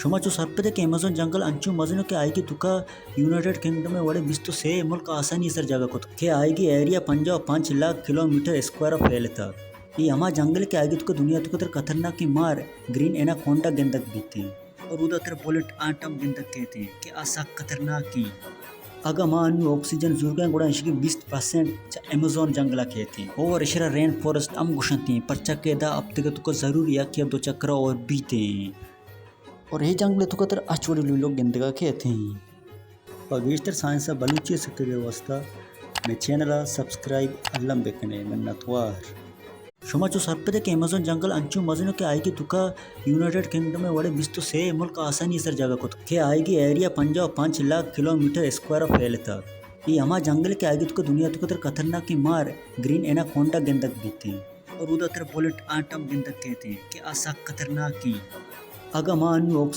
شما چو سرپد ئے کہ ایمازون جنگل انچو مزنو کہ آئیگی توکا یونائیٹڈ کنگڈم ءِ وڑیں بیست ءُ سے ملک آسانی سر جاگہ کت کہ آئیگی ایریا پنجاہ ءُ پنچ لاکھ کلومیٹر اسکوائر ءَ پھیلتگ۔ اے ہما جنگل کہ آئیگی توکا دنیا توکا تر خطرناکیں مار گرین ایناکونڈا گندگ بیتیں اور اودا تر بلٹ آنٹ ہم گندگ کیتیں کہ آ سک خطرناکیں۔ اگاں ما انو آکسیجن زورگیں گڑا اشگی بیست پرسنٹ چہ ایمازون جنگلا کیتیں اور اشرا رین فارسٹ ہم گوشنتیں، پرچا کہ ادا ہفتگا توکا ضرور یک یا دو چکرا اور بیتیں۔ اور اے جنگل توکا تر ہچ وڑیں لولوک گندگا کیتیں۔ پہ گیشتر سائنس ءُ بلوچی سکگ ءِ واستہ مئے چینل ءَ سبسکرائب الم بکن ئے۔ منتوار۔ شما چو سرپد ئے کہ ایمازون جنگل انچو مزنو کہ آئیگی توکا یونائیٹڈ کنگڈم ءِ وڑیں بیست ءُ سے ملک آسانی سر جاگہ کت کہ آئیگی ایریا پنجاہ ءُ پنچ لاکھ کلومیٹر اسکوائر ءَ پھیلتگ۔ اے ہما جنگل کہ آئیگی توکا دنیا توکا تر خطرناکیں مار گرین ایناکونڈا گندگ بیتیں اور اودا تر بلٹ آنٹ ہم گندگ کیتیں کہ آ سک خطرناکیں۔ اگاں ما انو